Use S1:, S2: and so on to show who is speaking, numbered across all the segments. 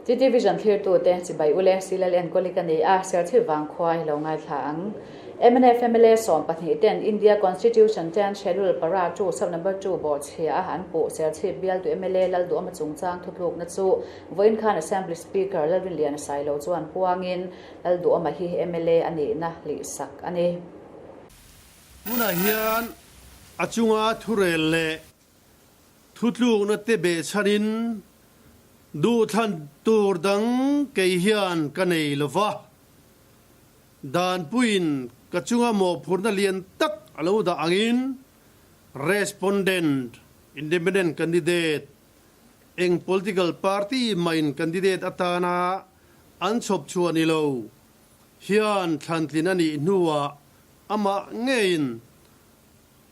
S1: TT Vision thlirtute chibai ule Silal enkawli ka ni a, Serchhip vangkhua hi lo ngaithla ang. Mnf mla 12 ten India Constitution ten Schedule para 2 sub number 2 bawhchhia a an puh Serchhip bialtu mla Lalduhawma chungchang thutlukna chu vawiin khan Assembly Speaker Lalrinliana Sailo chuan puangin Lalduhawma hi mla a nihna hlihsak a ni.
S2: Tunah hian a chunga thurel leh Thutlukna te behchhanin duhthlan tur dang kei hian ka nei lo va, Danpuiin ka chunga mawhphurhna lian tak a lo dah angin Respondent, Independent Candidate, eng political party mahin candidate atana an chhawp chhuah ni lo hian thlantlin a nih hnuah amah ngeiin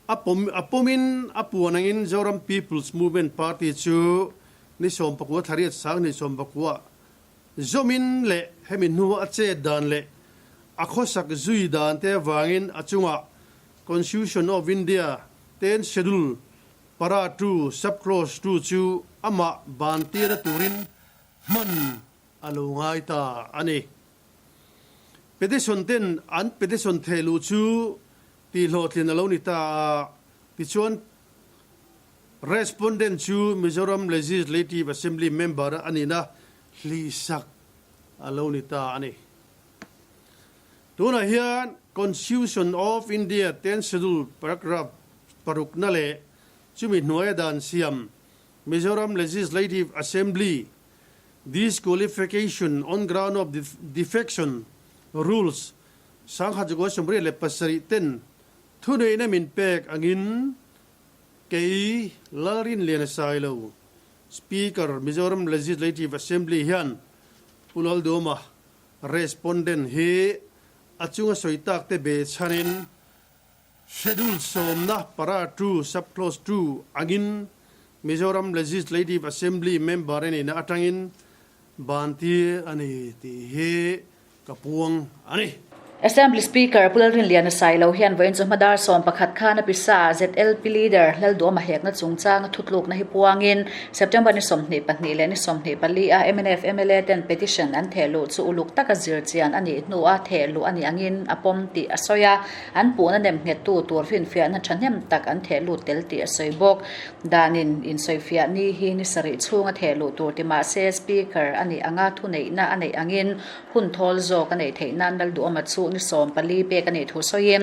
S2: A pawm a pawmin a puan angin Zoram People's Movement Party chu ni 19 thla riat sang ni 19 zawmin leh hemi hnua a chet dan leh a khawsak zui dan te avangin a chungah Constitution of India ten Schedule para 2 Sub-Clause 2 chu amah ban tirna turin hman a lo ngai ta a ni. Petition ten an petition thehluh chu Tih hlawhtlin a lo ni ta a, tichuan Respondent chu Mizoram Legislative Assembly member a nihna hlihsak a lo ni ta a ni. Tunah hian Constitution of India Tenth Schedule paragraph parukna leh chumi hnuaia dan siam Mizoram Legislative Assembly Disqualification on Ground of Defection Rules 1987 ten thuneihna min pek angin kei Lalrinliana Sailo, Speaker, Mizoram Legislative Assembly hian Pu Lalduma Respondent hi a chunga sawi tak te be chhanin Schedule sawmna para 2 sub-clause 2 angin Mizoram Legislative Assembly member a nihna atangin ban tir a ni tih hi ka puang a ni.
S1: Assembly Speaker Pu Lalrinliana Sailo hian vawiin chu hmadar 11 khan a pisa ZLP Leader Lalduhawma hekna chungchanga thutlukna hi puangin September ni 22 leh ni 24 a mnf mla ten petition an thehluh chu uluk taka zir chian a nih hnua thehluh a nih angin a pawm tih a sawi a, an puhna nem nghettu tur finfiahna thahnem tak an thehlut tel tih a sawi bawk. Danin insawifiah ni hi ni sarih chhunga thehluh tur ti mahse Speaker a nih anga thuneihna a neih angin Hun thawl zawk a neih theih nan Lalduhawma chu ni 14 pek a nih thu sawiin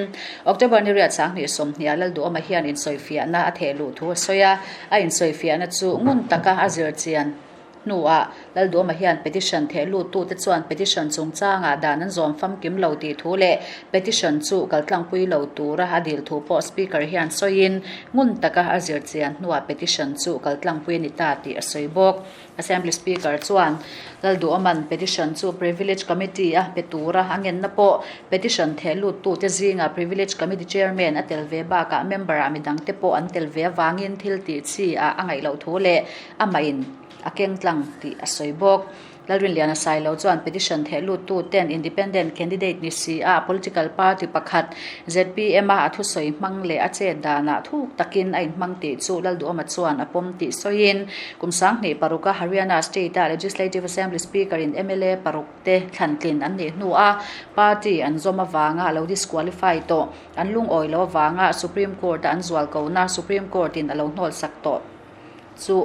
S1: October ni riat 20 ah Lalduhawma hian insawifiahna a thehluh thu a sawi a, a insawifiahna chu ngun taka a zir chian hnuah Lalduhawma hian petition thehluttute chuan petition chungchangah dan an zawm famkim lo tih thu leh petition chu kaltlangpui lo tura a dil thu pawh Speaker hian sawiin ngun taka a zir chian hnuah petition chu kaltlangpui a ni ta tih a sawi bawk. Assembly Speaker chuan Lalduhawman petition chu Privilege Committee a pe tura a ngenna pawh petition thehluttute zingah Privilege Committee Chairman a tel ve bakah member-ah midangte pawh an tel ve avangin thil tih chi ah a ngaih loh thu leh amahin a keng tlang tih a sawi bawk. Lalrinliana Sailo chuan petition thehluttuten Independent candidate ni si a political party pakhat zpm a a thusawi hmang leh a chet danah thuk takin a inhmang tih chu Lalduhawma chuan a pawm tih sawiin kum 2006 a Haryana State a Legislative Assembly Speaker in mla paruk te thlantlin an nih hnu a party an zawm avanga a lo disqualify tawh an lungawi lo avanga Supreme Court a an zual kona Supreme Court in a lo hnawlsak tawh chu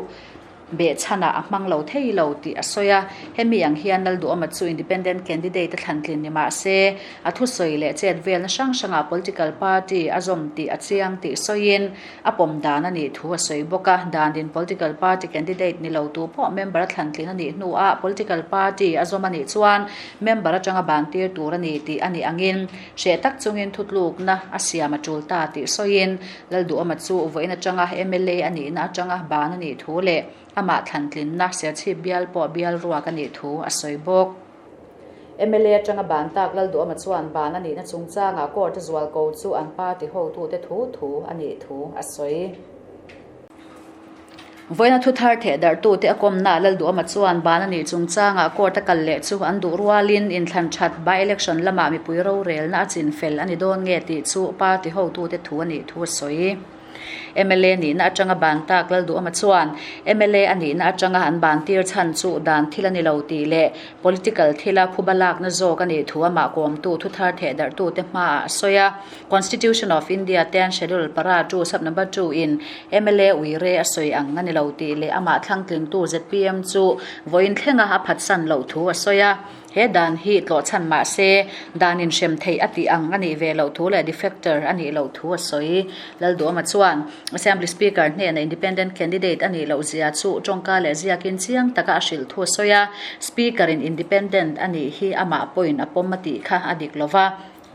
S1: Behchhanah a hmang lo thei lo tih a sawi a, hemi ang hian Lalduhawma chu Independent candidate a thlantlin ni mah se, a thusawi leh chet velna hrang hrangah political party a zawm tih a chiang tih sawiin a pawm dan a nih thu a sawi bawk a, danin political party candidate ni lo tu pawh member a thlantlin a nih hnuah political party a zawm a nih chuan member atanga ban tir tur a ni tih a nih angin hreh tak chungin thutlukna a siam a tul ta tih sawiin Lalduhawma chu vawiin atanga mla a nihna atanga ban a nih thu leh amah thlantlinna Serchhip bial pawh bial ruak a nih thu a sawi bawk. Mla atanga ban tak Lalduhawma chuan ban a nihna chungchangah court a zual ko chu an party hotute thu thu a nih thu a sawi. Vawiina thu thar theh darhtute a kawmnaah Lalduhawma chuan ban a nih chungchangah court a kal leh chu an duh rualin inthlan that by-election lamah mipui rorelna a chin fel a ni dawn nge tih chu party hotute thu a nih thu a sawi. Mla nihna atanga ban tak Lalduhawma chuan mla a nihna atanga an ban tir chhan chu dan thil a ni lo tih leh political thila phuba lakna zawk a nih thu amah kawmtu thuthar thehdarhtute hmaah a sawi a. Constitution of India ten Schedule para 2 sub number 2 in mla uire a sawi ang a ni lo tih leh amah thlangtlingtu zpm chu vawiin thlenga a phatsan loh thu a sawi a. He dan hi tlawhchhan mah se, dan inhrem theih a tih ang a nih ve loh thu leh defector a nih loh thu a sawi. Lalduhawma chuan Assembly Speaker hnena Independent candidate a nih loh zia chu tawngka leh ziakin chiang taka a hrilh thu a sawi a, Speaker in Independent a nih hi amah pawhin a pawm a tih kha a dik lo va.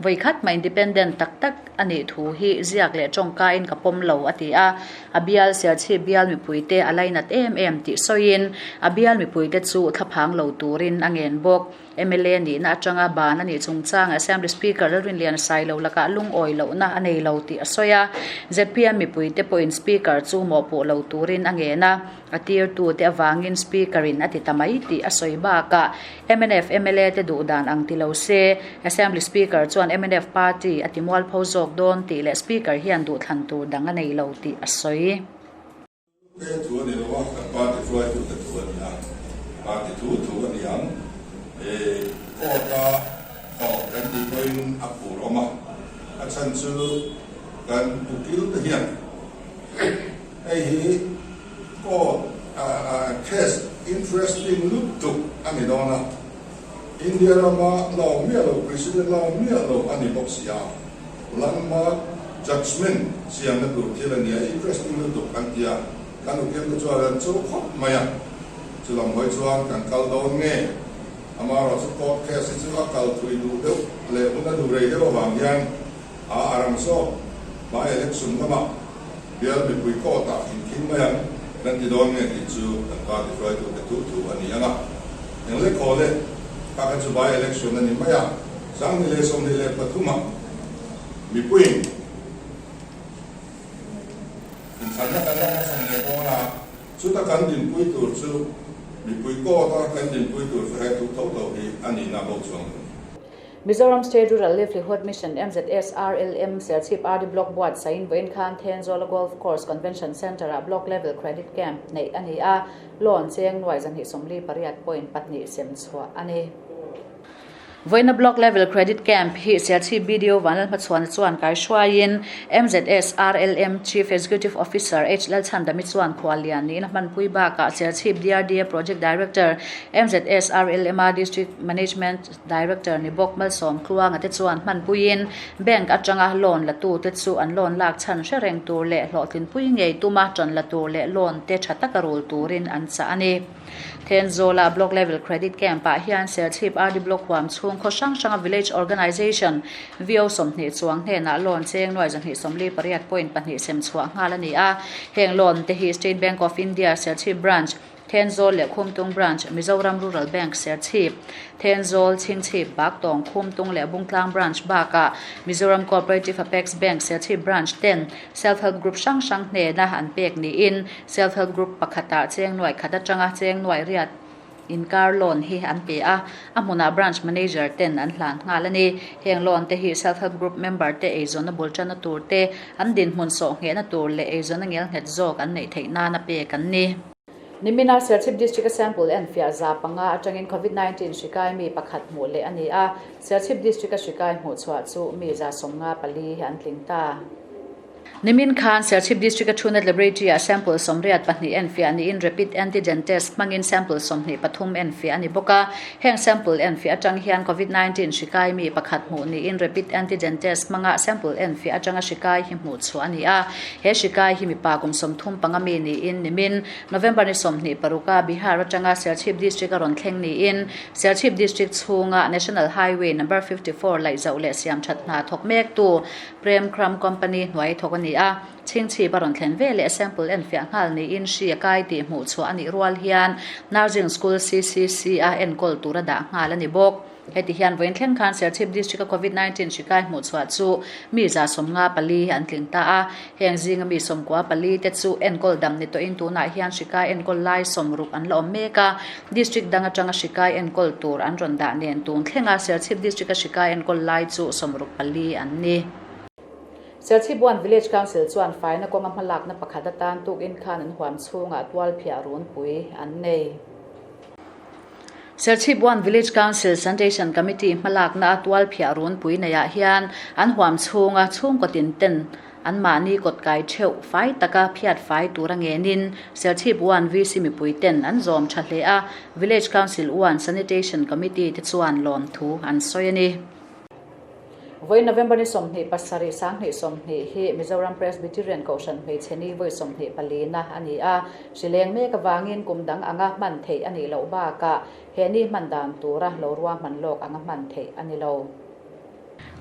S1: Vawi khat mah Independent tak tak a nih thu hi ziak leh tawngkain ka pawm lo a ti a, a bial Serchhip bial mipuite a lainat em em tih sawiin a bial mipuite chu thlaphang lo turin a ngen bawk. Mla nihna atanga ban a nih chungchang Assembly Speaker Lalrinlian Sailo lakah lungawi lohna a nei lo tih a sawi a, zpm mipuite pawhin Speaker chu mawhpuh lo turin a ngen a. A tirtute avangin Speaker-in a ti ta mai tih a sawi bakah mnf mla te duh dan ang ti lo se, Assembly Speaker chuan mnf party a ti mualpho zawk dawn tih leh Speaker hian duhthlan tur dang a nei lo tih a sawi.
S3: Te thu a ni lo a, kan party hruaitute thu a ni a, party thu thu a ni ang. Court-a tawh kan tih pawhin a phur awm a, a chhan chu kan ukil te hian Hei hi court case interesting lutuk a ni dawn a, India rama la awm miah lo, president la awm miah lo a ni bawk si a, landmark judgement siamna tur thil a ni a, interesting lutuk kan ti a, kan ukil te chuan an cho khawp mai a, chulam hawi chuan kan kal dawn nge? Amaherawhchu court case hi chu a kal thui duh deuh leh hun a duh rei deuh avang hian a a rang zawk by election lamah bial mipui court ah inkhing mai ang kan ti dawn nge tih chu kan party hruaitute thu thu a ni ang a. Eng lek haw le, kha kha chu by election a ni mai a, 2023 ah mipuiin inthlanna kan la hmachhawn leh dawn a, chuta kan dinpui tur chu mipui court a kan dinpui tur chu he thu tho tho hi a nihna bo chuang lo.
S1: Mizoram State Rural Livelihood Mission, MZSRLM, Serchhip RD Block buatsahin vawiin khan Thenzawla Golf Course Convention Centre-ah Block Level Credit Camp neih a ni a, loan cheng nuai 248.2 sem chhuah a ni. Vawiina Block Level Credit Camp hi Serchhip BDO Vanlalhmachhuana chuan kaihruaiin MZSRLM Chief Executive Officer H Lalchhandami chuan khuallian niin a hmanpui bakah Serchhip DRDA Project Director MZSRLM-a District Management Director ni bawk Malsawm Tluanga te chuan hmanpuiin bank atanga loan la tute chu an loan lak chhan hre reng tur leh hlawhtlinpui ngei tuma tan la tur leh loan te tha taka rul turin an chah a ni. Thenzawla Block Level Credit Camp ah hian Serchhip RD Block huam chhung khaw hrang hranga Village Organization, VO, 20 chuang hnenah loan cheng nuai 248.2 sem chhuah nghal a ni a. Heng loan te hi State Bank of India Serchhip Branch, Thenzawl leh Khumtung Branch, Mizoram Rural Bank, Serchhip, Thenzawl, Chhingchhip, Baktawng, Khumtung leh Bungtlang Branch bakah Mizoram Cooperative Apex Bank, Serchhip Branch ten Self Help Group hrang hrang hnena an pek niin Self Help Group pakhatah cheng nuai khat atanga cheng nuai riat inkar loan hi an pe a, a hmunah Branch Manager ten an hlan nghal a ni. Heng loan te hi Self Help Group member te eizawnna bul tanna tur te, an dinhmun sawh nghehna tur leh eizawnna ngelnghet zawk an neih theih nana pek an ni. Nimina Serchhip District-a sample enfiah 500 atangin Covid-19 hri kai mi pakhat hmuh leh a ni a, Serchhip District-a hri kai hmuh chhuah chu mi 54 hi an tling ta. Nimin khan Serchhip District-a Thunet Laboratory-ah sample 82 enfiah niin Rapid Antigen Test hmangin sample 23 enfiah a ni bawk a. Heng sample enfiah atang hian Covid-19 hri kai mi pakhat hmuh niin Rapid Antigen Test hmanga sample enfiah atanga hri kai hi hmuh chhuah a ni a. He hri kai hi mipa kum 35 mi niin nimin November ni 26 a Bihar atanga Serchhip District a rawn thleng niin Serchhip District chhunga National Highway Number 54 laihzauh leh siamthat hna thawk mektu Prem Kram Company hnuai thawk a ni a, chhingchhip a rawn thlen ve leh sample enfiah nghal niin hri a kai tih hmuh chhuah a nih rual hian Nursing School CCC a enkawl tur a dah nghal a ni bawk. Heti hian vawiin thleng khan Serchhip District a Covid 19 hri kai hmuh chhuah chu mi 54 an tling ta a, heng zinga mi 94 te chu enkawl dam ni tawhin tunah hian hri kai enkawl lai 60 an la awm mek a, District dang atanga hri kai enkawl tur an rawn dah nen tun thlenga Serchhip District a hri kai enkawl lai chu 64 an ni. Serchhip One Village Council chuan faina kawnga hmalakna pakhat atan tukin khan an huam chhungah tualphiah runpui an nei. Serchhip One Village Council Sanitation Committee hmalakna a tualphiah runpui neiah hian an huam chhunga chhungkaw tin ten anmahni kawt kai theuh fai taka phiat fai tura ngenin Serchhip One VC mipui ten an zawm tha hle a, Village Council One Sanitation Committee te chuan lawmthu an sawi a ni. Vawi November ni 27 2020 hi Mizoram Presbyterian Kohhran hmeichhe ni vawi 24 na a ni a, hrileng mek avangin kum dang anga hman theih a nih loh bakah he ni hman dan tura lo ruahman lawk anga hman theih a ni lo.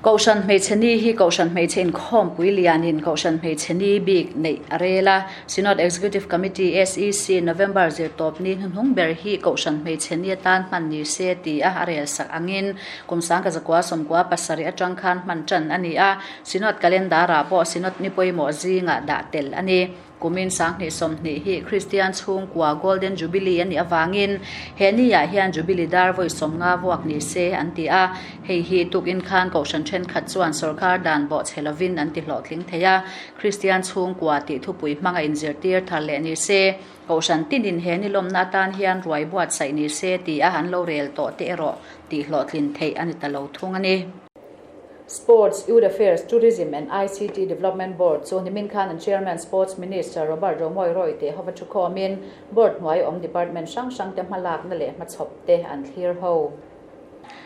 S1: Kohhran hmeichhe ni hi Kohhran hmeichhe inkhawmpui lianin Kohhran hmeichhe ni bik neih a rel a, Synod Executive Committee, SEC, November zirtawp ni hnuhnung ber hi Kohhran hmeichhe ni atan hman ni se ti a a rel sak angin Kum 1997 atang khan hman tan a ni a, Synod Calendar-ah pawh Synod ni pawimawh zingah dah tel a ni. Kumin 2020 hi Kristian chhungkua Golden Jubilee a nih avangin he niah hian Jubilee dar vawi 50 vuak ni se an ti a, hei hi tukin khan Kohhran thenkhat chuan sawrkar dan bawhchhe lovin an ti hlawhtling thei a, Kristian chhungkua tih thupui hmanga inzirtir thar leh ni se. Kohhran tinin he ni lawmna atan hian ruai buatsaih ni se ti a an lo rel tawh te erawh tih hlawhtlin theih a ni ta lo thung a ni. Sports, Youth Affairs, Tourism and ICT Development Board chu nimin khan an Chairman Sports Minister Robert Romawia Royte hova thukhawmin Board hnuai awm Department hrang hrangte hmalakna leh hmachhawp te an thlir ho.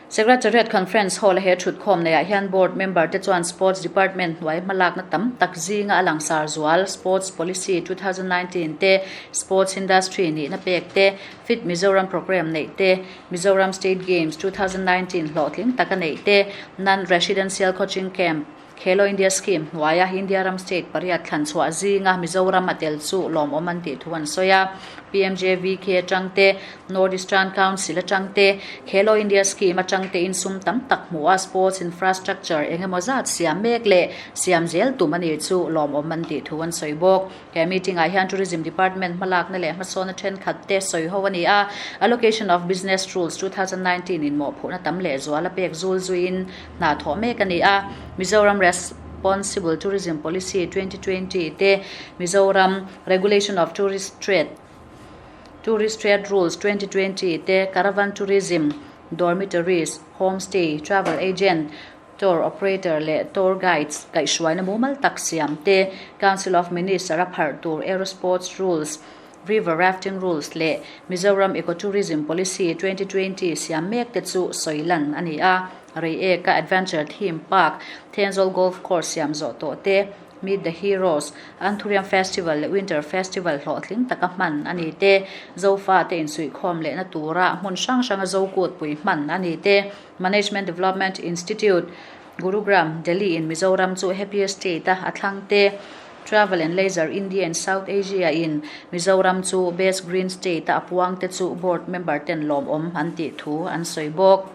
S1: Secretariat Conference Hall a he thutkhawm neiah hian Board member te chuan Sports Department hnuai hmalakna tam tak zinga a langsar zual Sports Policy 2019 te, Sports Industry nihna pek te, Fit Mizoram Programme neih te, Mizoram State Games 2019 hlawhtling taka neih te, Non-Residential Coaching Camp, Khelo India Scheme hnuaia India ram state pariat thlan chhuah zinga Mizoram a tel chu lawmawm an tih thu an sawi a. PMJVK atang te, North Eastern Council atang te, Khelo India Scheme atang te insum tam tak hmuh a sports infrastructure eng emaw zat siam mek leh siam zel tum a nih chu lawmawm an tih thu an sawi bawk. He meeting ah hian Tourism Department hmalakna leh hmasawnna thenkhat te sawi ho a ni a, Allocation of Business Rules 2019 in mawhphurhna tam leh zual a pek zul zuiin hna thawh mek a ni a, Mizoram Responsible Tourism Policy 2020 te, Mizoram Regulation of Tourist Trade Tourist Trade Rules 2020 te, Caravan Tourism, Dormitories, Homestay, Travel Agent, Tour Operator leh Tour Guides kaihhruaina mumal tak siam te, Council of Minister a pharh tur Aerosports Rules, River Rafting Rules leh Mizoram Ecotourism Policy 2020 siam mek te chu sawi lan a ni a. Reiek a Adventure Theme Park, Thenzawl Golf Course siam zawh tawh te, Meet the Heroes, Anthurium Festival leh Winter Festival hlawhtling taka hman a ni te, Zofa te insuihkhawm lehna tura hmun hrang hranga Zokut pui hman a ni te, Management Development Institute, Gurugram, Delhi in Mizoram chu Happiest State a a thlang te, Travel and Leisure India and South Asia in Mizoram chu Best Green State a a puang te chu Board member ten lawmawm an tih thu an sawi bawk.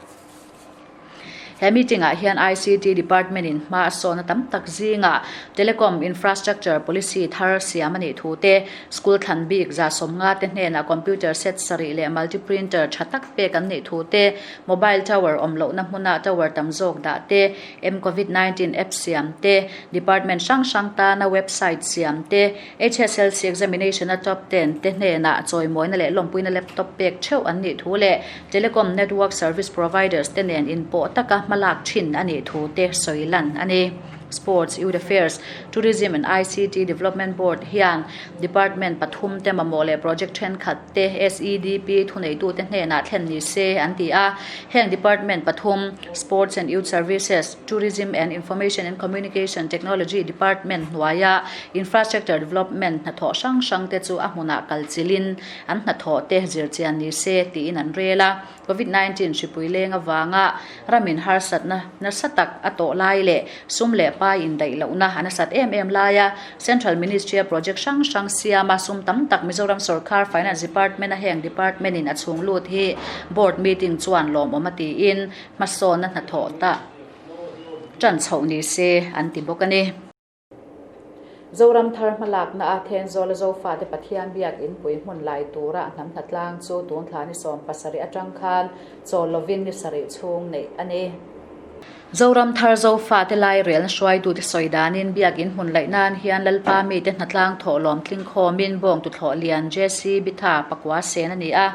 S1: He meeting ah hian ICT Department in hma a sawna tam tak zingah Telecom Infrastructure Policy thar siam a nih thu te, School thlan bik 150 te hnenah computer set sarih leh multi printer tha tak pek an nih thu te, Mobile tower awm lohna hmuna tower tam zawk dah te, mCovid 19 app siam te, Department hrang hrang tana website siam te, HSLC examination a top ten te hnenah chawimawina leh lawmpuina laptop pek theuh an nih thu leh Telecom network service providers te nen inpawh taka hmalak thin a nih thu te sawi lan a ni. Sports, Youth Affairs, Tourism and ICT Development Board hian Department pathum te mamawh leh project thenkhat te SEDP thuneitute hnenah thlen ni se an ti a. Heng department pathum, Sports and Youth Services, Tourism and Information and Communication Technology Department hnuaia Infrastructure Development hnathawh hrang hrang te chu a hmunah kal chilhin an hnathawh te zirchian ni se tiin an rel a. Covid 19 hripui leng avanga ramin harsatna nasa tak a tawh lai leh sum leh pai indaih lohna a nasat em em laia Central Ministry-a project hrang hrang siama sum tam tak Mizoram Sorkar Finance Department-a heng department in a chhung lut hi Board meeting chuan lawmawm a tiin hmasawnna hnathawh ta tan chhoh ni se an ti bawk a ni. Zoram thar hmalakna a Thenzawl a Zofate Pathian biak inpui hmun lai tura hnam hnatlang chu tun thla ni 17 atang khan chawl lovin ni sarih chhung neih a ni. Zoram thar Zofate lairelna hruaitute sawi danin Biakin hmun laih nan hian Lalpa mite hnatlang thawhlawm tling khawmin bawng tuthlawh lian JC Bitha pakua sen a ni a.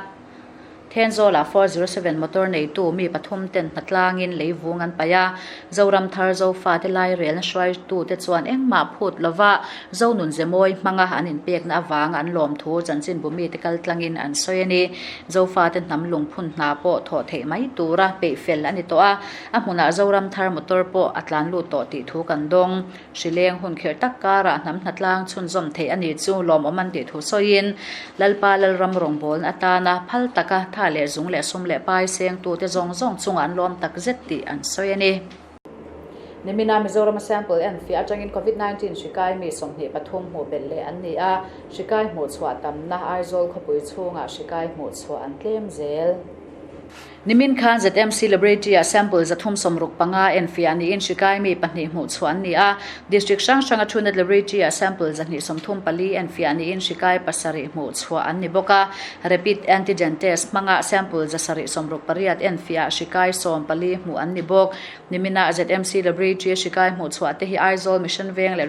S1: Thenzawlah 407 motor neitu mi pathum ten hnatlangin lei vung an paih a, Zoram thar Zofate lairelna hruaitute chuan engmah phut lova Zonun Zemawi hmanga an inpekna avanga an lawmthu chanchinbu mite kaltlangin an sawi a ni. Zofate hnam lungphun hna pawh thawh theih mai tura peih fel a ni tawh a, a hmunah Zoram thar motor pawh a tlan lut tawh tih thu kan dawng. Hrileng hun khirh tak karah hnam hnatlang chhunzawm theih a nih chu lawmawm an tih thu sawiin Lalpa Lalram rawngbawlna atana phal taka tha leh zung leh sum leh pai sengtute zawng zawng chungah an lawm tak zet tih an sawi a ni. Nimina Mizorama sample enfiah atangin Covid 19 hri kai mi 23 hmuh belh leh an ni a, hri kai hmuh chhuah tamna Aizawl khawpui chhungah hri kai hmuh chhuah an tlem zel. Nimin khan ZMC Laboratory-ah sample 365 enfiah niin hri kai mi pahnih hmuh chhuah an ni a, District hrang hranga Truenat Laboratory-ah sample 234 enfiah niin hri kai pasarih hmuh chhuah an ni bawk a, Rapid Antigen Test hmanga sample 768 enfiah hri kai 14 hmuh an ni bawk. Nimina ZMC Laboratory hri kai hmuh chhuah te hi Aizawl Mission Veng leh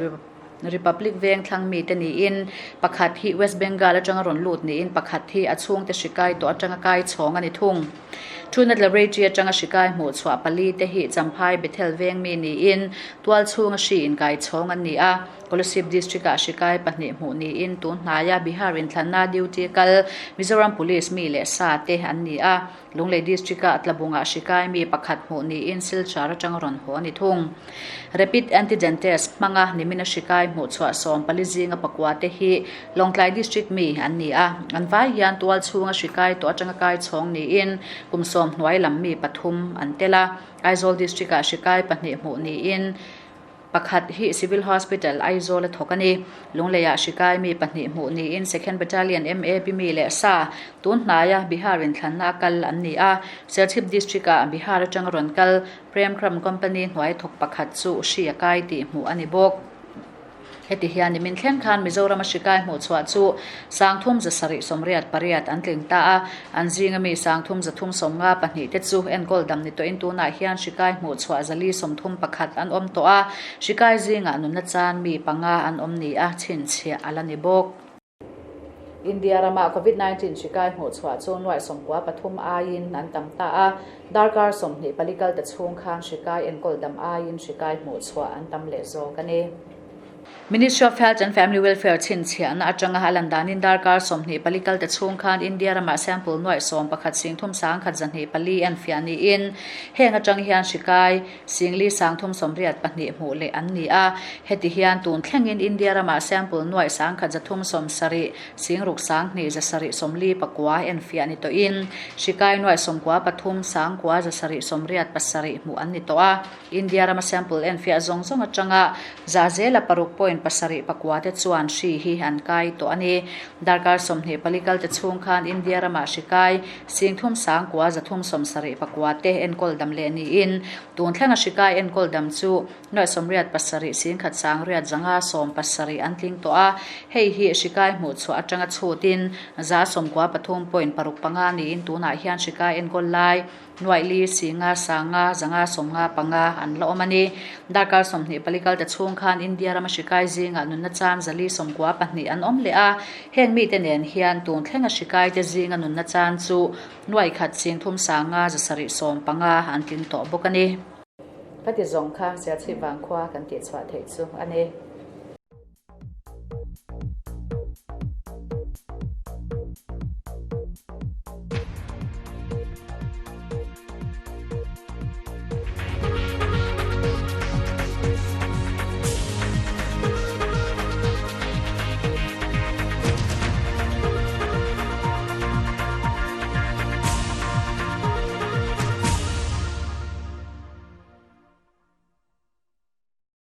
S1: Republic Veng thlang mite niin pakhat hi West Bengal atanga rawn lut niin pakhat hi a chhungte hri kai tawh atanga kai chhawng a ni thung. Truenat Laboratory atanga hri kai hmuh chhuah pali te hi Champhai Bethel Veng mi niin tual chhunga hri inkai chhawng an ni a. Kolasib District-ah hri kai pahnih hmuh niin tun hnaia Bihar inthlanna duty kal Mizoram Police mi leh sa te an ni a. Lunglei District-ah Tlabungah hri kai mi pakhat hmuh niin Silchar atanga rawn haw a ni thung. Rapid Antigen Test hmanga nimina hri kai hmuh chhuah 14 zinga pakua te hi Lawngtlai District mi an ni a, an vai hian tual chhunga hri kai tawh atanga kai chhawng niin kum sawm hnuai lam mi pathum an tel a. Aizawl District-ah hri kai pahnih hmuh niin Pakhat hi Civil Hospital, Aizawl a thawk a ni. Lungleiah hri kai mi pahnih hmuh niin Second Battalion MAP mi leh sa tun hnaia Bihar inthlanna a kal an ni a. Serchhip District-ah Bihar atanga rawn kal Premkram Company hnuai thawk pakhat chu hri a kai tih hmuh a ni bawk. Heti hian nimin thleng khan Mizorama hri kai hmuh chhuah chu 3788 an tling ta a, an zinga mi 3352 te chu enkawl dam ni tawhin tunah hian hri kai hmuh chhuah 431 an awm tawh a, hri kai zingah nunna chan mi panga an awm ni a chhinchhiah a la ni bawk. India rama Covid 19 hri kai hmuh chhuah chu nuaih 13 aiin an tam ta a, darkar 24 kal ta chhung khan hri kai enkawl dam aiin hri kai hmuh chhuah an tam leh zawk a ni. Ministry of Health and Family Welfare chhinchhiahna atanga a lan danin darkar 24 kal ta chhung khan India rama sample nuaih 11 sing thum sang khat 204 an fiah niin heng atang hian hri kai Singli 382 hmuh leh an ni a, heti hian tun thlengin India ramah sample nuaih 1370 singruk 2 749 enfiah ni tawhin hri kai nuaih 93 9 787 hmuh an ni tawh a. India rama sample enfiah zawng zawng atanga za zela paruk point pasarih pakua te chuan hri hi an kai tawh a ni. Darkar 24 kal te chhung khan India ramah hri kai Singthum sangkua 374 te enkawl dam leh niin tun thlenga hri kai enkawl dam chu nuaih 87 singkhat sangriat 517 an tling tawh a, hei hi hri kai hmuh chhuah atanga chhutin 93 point paruk panga niin tunah hian hri kai enkawl lai nuaih li singa sanga 595 an la awm a ni. Darkar 24 kal ta chhung khan India rama hri kai zingah nunna chan 492 an awm leh a, Heng mite nen hian tun thlenga hri kaite zinga nunna chan chu nuaih khat singthum sanga 715 an tling tawh bawk a ni. Ka ti zawng kha Serchhip vangkhua kan tihchhuah theih chu a ni.